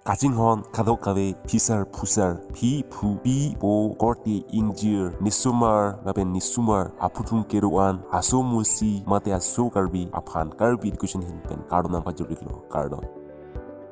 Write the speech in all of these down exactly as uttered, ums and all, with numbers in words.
Kachinghon, kadokave, phisar phusar, phi phu, pi po, korte ingjir, nisomar lapen nisomar aphuthung kedo-an, aso musi mate aso Karbi aphan Karbi Education ahin pen kardom nangpajir-iklo, kardom.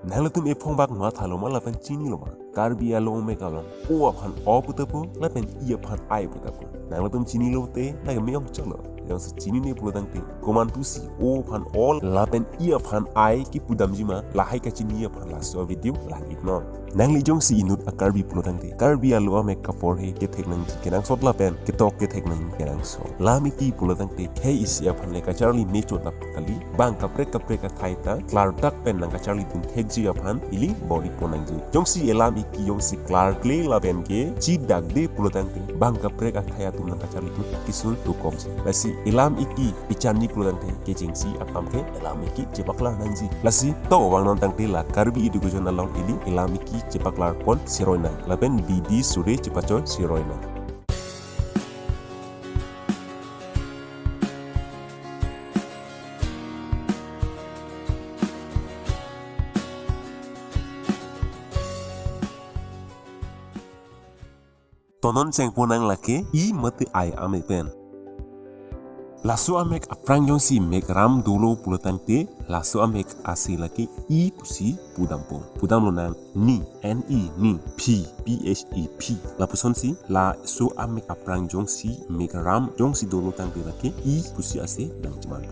Nanglitum ephongbak mathalo ma lapen chinilo ma, Karbi alo amek along o aphan o pu tapo lapen i aphan ai pu tapo. Nanglitum chinilote lake me-ong cholo. Jongsi chinine pulo tangte, komantusi o aphan o lapen i aphan ai kipudamji ma, lahai kachini aphan laso video lang-iknon. Nangli jongsi inut a-Karbi pulo tangte, Karbi alo amek kaporhe kethek nangji kenangsot lapen ketok kethek nangji kenangsot. Lam eki pulo tangte khei isi aphan le kacharli mechot lap kali, bang kaprek kaprek athai ta klardak pen nangkacharlidun thekji aphan ili bor-ipon nangji. Jongsi elam eki jongsi klarkle lapen ke chidakde pulo tangte, bang kaprek athai atum nangkacharlidun kesung dokokji. Lasi elam eki ichanji pulo tangte, kechengsi akam ke elam eki chepaklar nangji. Lasi to vangnon tangte la Karbi Education along ili elam eki chepaklarpon seroi nang lapen bidi suri chepachoi seroi nang. To non chengpon nang lake i mate ai amek pen. Laso amek aphrang jongsi mek ram dolo pulo tangte, laso amek ase lake i pusi pudampo. Pudamlonang ni, N E, ni, phi, P H E, phi. Lapusonsi laso amek aphrang jongsi mek ram jongsi dolo tangte lake i pusi ase nangchiman.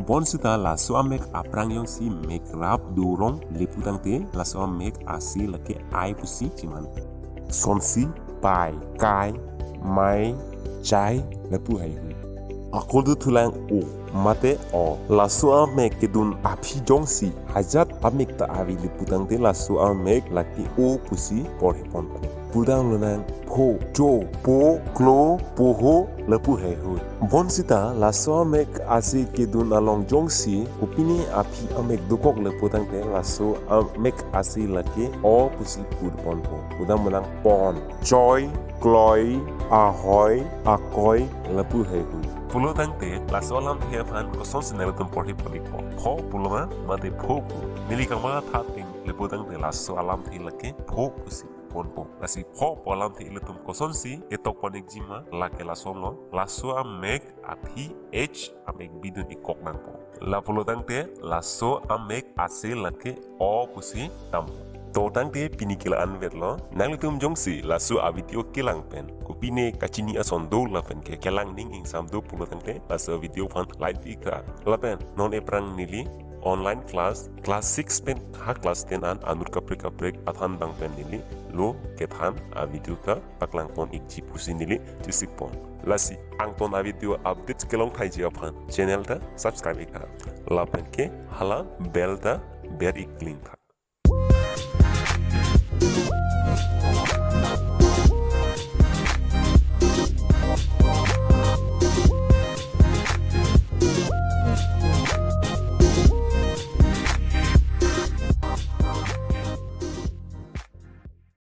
Bonsita laso amek aphrang jongsi mek rap dorong le pu tangte, laso amek ase lake ai pusi chiman. Sonsi pai, kai, mai, chai lapu haihui. Ako dothulang o mate o. Laso amek kedun aphi jongsi ajat amek ta ave le pu tangte, laso amek lake o pusi porheponpo. Pudamlonang pho, cho, po, klo, poho lapu haihui. Bonsita laso amek ase kedun along jongsi kopine aphi amek dokok le pu tangte, laso amek ase lake o pusi pudamponpo. Pudamlonang pon, choi, kloi, ahoi, akoi lapu haihui. Pulo tangte laso alamthe aphan kosonsi nanglitum porhi polikpo? Pho pulo ma mate pho pu? Neli kamatha ting le pu tangte laso alamthe lake pho pusi ponpo. Lasi pho pu alamthe ilitum kosonsi ketokpon-ikji ma, lake lasonlo, laso amek aphi H amek bidun-ikkok nangpo. Lapulo tangte laso amek ase lake o pusi dampo. To tangte pini ke la-an vetlo. Nanglitum jongsi laso a-video kelang pen kopine kachini ason do lapen ke kelang ning ingsam do pulo tangte, laso video aphan like pi-iktha. Lapen non ephrang neli online class, class six pen ha class ten an anut kaprek kaprek athan bang pen neli lo kethan a-video ta paklangpon-ikji pusi neli chesikpon. Lasi angton a-video updates kelong thaiji aphan channel ta subscribe iktha. Lapen ke hala bell ta ber-ik klingtha.